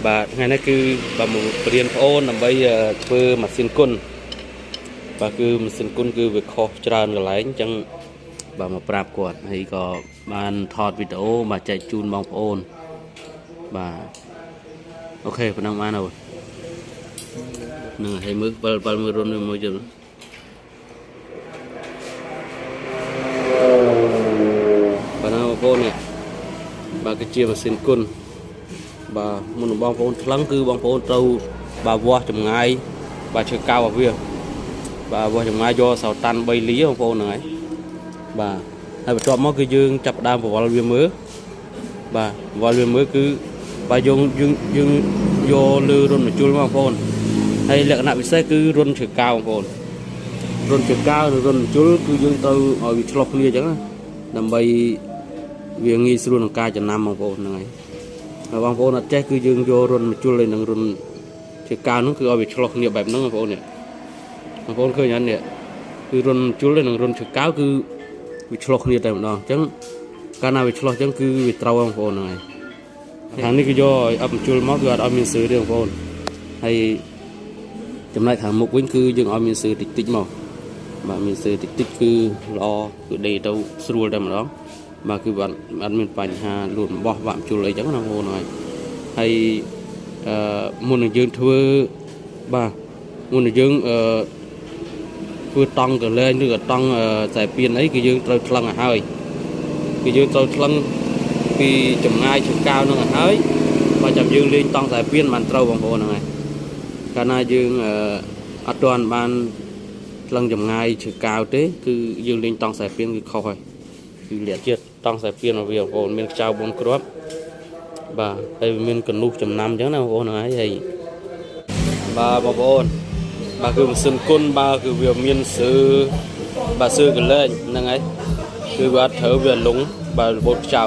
បាទថ្ងៃនេះគឺបាទមកបរៀនបងអូនដើម្បីធ្វើម៉ាស៊ីនគុណបាទគឺម៉ាស៊ីនគុណគឺវាខុសច្រើនកន្លែងអញ្ចឹងបាទមកប្រាប់គាត់ហើយក៏បានថតវីដេអូបាទចែកជូនបងប្អូនបាទ OK ប៉ុណ្ណឹងបានហើយនឹងឲ្យមើល7 7មើលរុនមួយជិលបាទណាបងប្អូននេះបាទគឺជាម៉ាស៊ីនគុណបាទមុននឹងបងប្អូនថ្លឹងគឺបងប្អូនត្រូវបាទវាស់ចម្ងាយបាទឈើកៅរបស់វាបាទវាស់ចម្ងាយយកសោតាន់3លីបងប្អូនហ្នឹងហើយបាទហើយបន្ទាប់មកគឺយើងចាប់ផ្ដើមប្រវល់វាមើលបាទប្រវល់វាមើលគឺបាទយើងយើងយើងយកលើរុនមជុលមកបងប្អូនហើយលក្ខណៈពិសេសគឺរុនឈើកៅបងប្អូនរុនឈើកៅនិងរុនមជុលគឺយើងត្រូវឲ្យវាឆ្លុះគ្នាអញ្ចឹងណាដើម្បីវាងាយស្រួលក្នុងការចំណាំបងប្អូនហ្នឹងហើយហើយបងប្អូនអត់ចេះគឺយើងយករុនមជុលហើយនឹងរុនឈើកៅហ្នឹងគឺឲ្យវាឆ្លុះគ្នាបែបហ្នឹងបងប្អូននេះបងប្អូនឃើញអត់នេះគឺរុនមជុលហើយនឹងរុនឈើកៅគឺវាឆ្លុះគ្នាតែម្ដងអញ្ចឹងកាលណាវាឆ្លុះអញ្ចឹងគឺវាត្រូវបងប្អូនហ្នឹងហើយខាងនេះគឺយកឲ្យអឹបមជុលមកគឺអត់ឲ្យមានសឺទេបងប្អូនហើយចំណែកខាងមុខវិញគឺយើងឲ្យមានសឺតិចតិចមកបាទមានសឺតិចតិចគឺល្អគឺដេកទៅស្រួលតែម្ដងបាទគឺអត់អត់មានបញ្ហាលួតបោះបាក់មជុលអីចឹងណាបងប្អូនហើយហើយអឺមុននឹងយើងធ្វើបាទមុននឹងយើងអឺធ្វើតង់កលែងឬក៏តង់ខ្សែពៀនអីគឺយើងត្រូវថ្លឹងឲ្យហើយគឺយើងត្រូវថ្លឹងពីចម្ងាយជើងកាវនឹងឲ្យហើយបើចាំយើងលេងតង់ខ្សែពៀនបានត្រូវបងប្អូនហ្នឹងហើយកាលណាយើងអឺអត់ទាន់បានថ្លឹងចម្ងាយជើងកាវទេគឺយើងលេងតង់ខ្សែពៀនគឺខុសហើយគឺលាក់ជាតិតង់ខ្សែពៀនមកវាបងប្អូនមានខ្ចៅ4គ្រាប់បាទហើយវាមានកនុះចំណាំអញ្ចឹងណាបងប្អូនហ្នឹងហើយហើយបាទបងប្អូនបាទគឺម៉ាស៊ីនគុណបាទគឺវាមានសើបាទសើកលែងហ្នឹងហើយគឺវាអត់ត្រូវវាលងបាទរបូតខ្ចៅ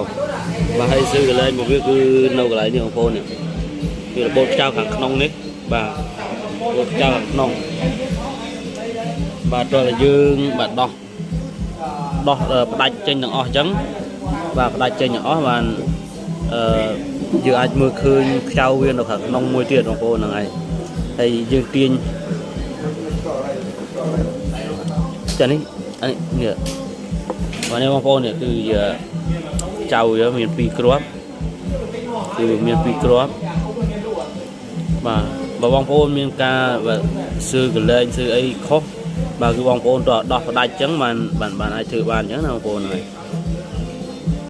បាទហើយសើកលែងមកវាគឺនៅកន្លែងនេះបងប្អូននេះគឺរបូតខ្ចៅខាងក្នុងនេះបាទរបូតខ្ចៅខាងក្នុងបាទតើយើងបាទដោះដោះផ្ដាច់ចេញទាំងអស់អញ្ចឹងបាទផ្ដាច់ចេញទាំងអស់បានអឺយើងអាចមើលឃើញខ្ចៅវានៅខាងក្នុងមួយទៀតបងប្អូនហ្នឹងហើយហើយយើងទាញចានេះអានេះនេះបាទនេះបងប្អូននេះគឺចៅវាមាន2គ្រាប់គឺវាមាន2គ្រាប់បាទបើបងប្អូនមានការបាទសើកលែងសើអីខុសបាទគឺបងប្អូនតោះដោះផ្ដាច់អញ្ចឹងបានបានបានអាចធ្វើបានអញ្ចឹងណាបងប្អូនហើយ